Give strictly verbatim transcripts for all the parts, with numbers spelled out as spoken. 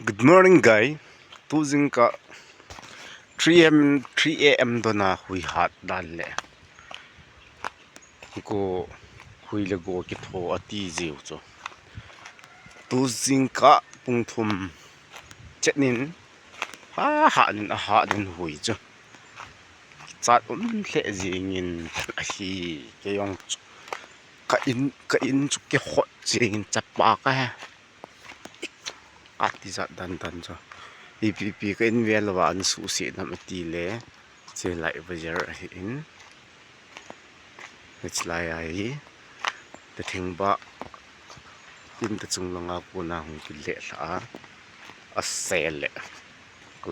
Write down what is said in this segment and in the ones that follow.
Good morning, guy. Tu jingkah three a.m., three a.m. dona hui hat dan le go, hui le go kitho ati jiu chu. Tu jingkah pung thum chet nin, ha, ha nin, a ha nin hui chu kichat um lheh jingin ahi. Kei jong chu ka in, ka in chu kihot jingin chapa ka he. Ati jat dan dan chu. Ipi pi ka in vel uva an suhset nam ati le, che lai bazaar ahi in. Hichelai a hi ta thingbah in ta chung langa kona hung kile lha a, a se le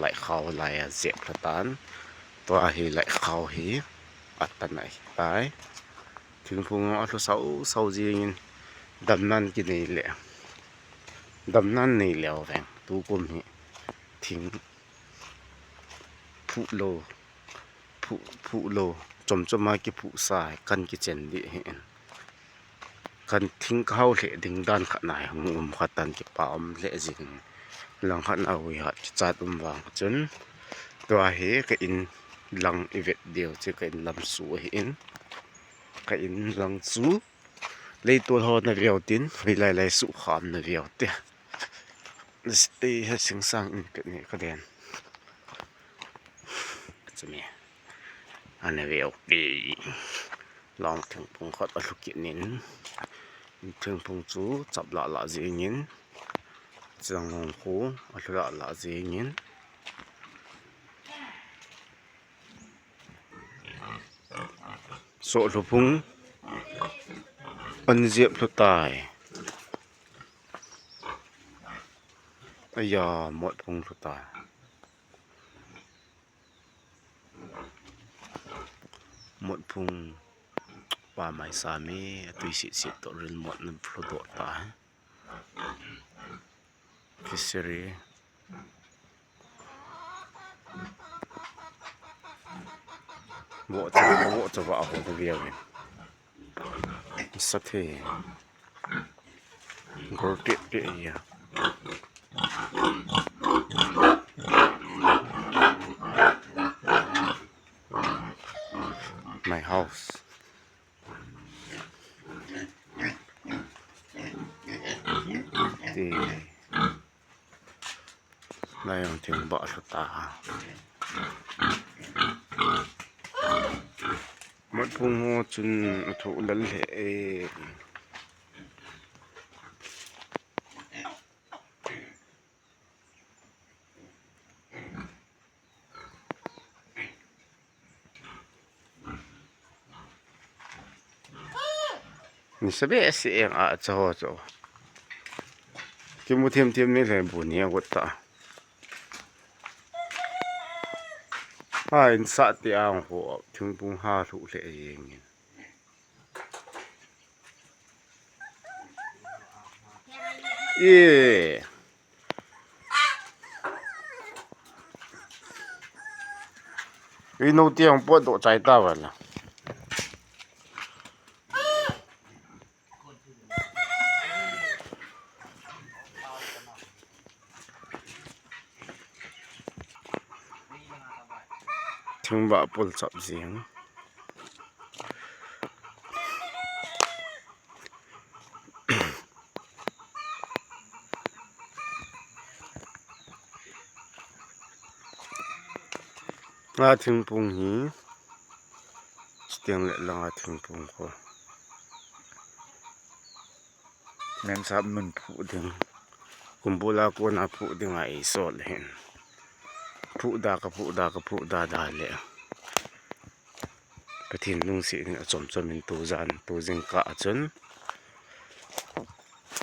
lai khao lai a jep lha tan. Tua hi lai khao hi atan ahi tai. Thingphung a lhu sau sau jingin damnan kinei le, damnan nei leu veng. Tukum hi thing phuh lou, phuh, phuh lou, chom chom a kiphuh sa kan kichen dih hi in. Kan thing kahau lheh ding dan khat na hi hung um khat tan kipa um lheh jing. Lang khat na hui hat kichat um vang chun tua hi ka in lang i vet diu chu ka in lam su ahi in. Ka in lang chu leitol ho na veu tin, hoilai lai suhkham na veu te. Stay ha singsang in pet ni ka den. Chumi. Ana veu te. Lang thingphung khat a lhu kit nin. Thingphung chu chap lah lah jingin. Chang hong khu a lhu lah lah jingin. Soh lhu phung an jep lhu tai. Aya, mot phung lhu tai. Mot phung pa mai sa mi, a tui sit sit to ril mot na lhu doh tai. Fishery. Wo cha, wo cha wa ho ta via vin. Sa the. Gor te te ya. My house. Ti. Lai ang thing ba sa ta. Mat phung ho chun a thu lal he e. Ni sabe si eng a cha ho cho. Kimu thiam thiam ni le bu ni a got ta. Ha in sa ti ang ho thingphung ha lhu le eng in. E. Ui no tiang pot doh chai ta va la. Thingba pul chap jing. A thingphung hi, chutiang le langa thingphung kho. Mensap mun phuh ding. Kumbul a kona phuh ding a eisol hin. Phuh da ka phuh da ka phuh da da le. Pathen lungset in a chom chom in tu jan, tu jingkah a chun,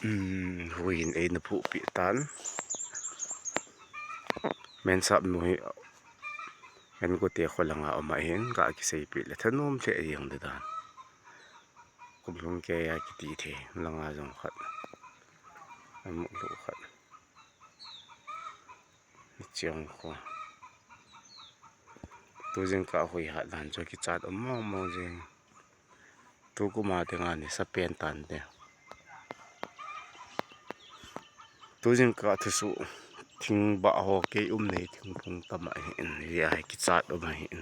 um, hui in eina phuh peh tan. Mensap nu hi, en kote kho langa um ahin, ka kisei peh le thanom lheh jeng di dan. Kum lhung kei a kiti thei, langa jong khat. Amuk lhu khat. Chiang kho. Tu jingkah hui hat dan chu kichat um mong mong jing. Tu kuma te nga ni sa pen tan te. Tu jingkah thusuh Thingbah ho kei um nei, thingphung tam ahin, hia hi kichat um ahin.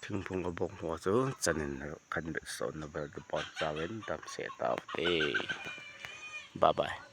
Thingphung abong ho chu chanin khanbeh sona bel kipon tauvin, damsel taute. Bye bye.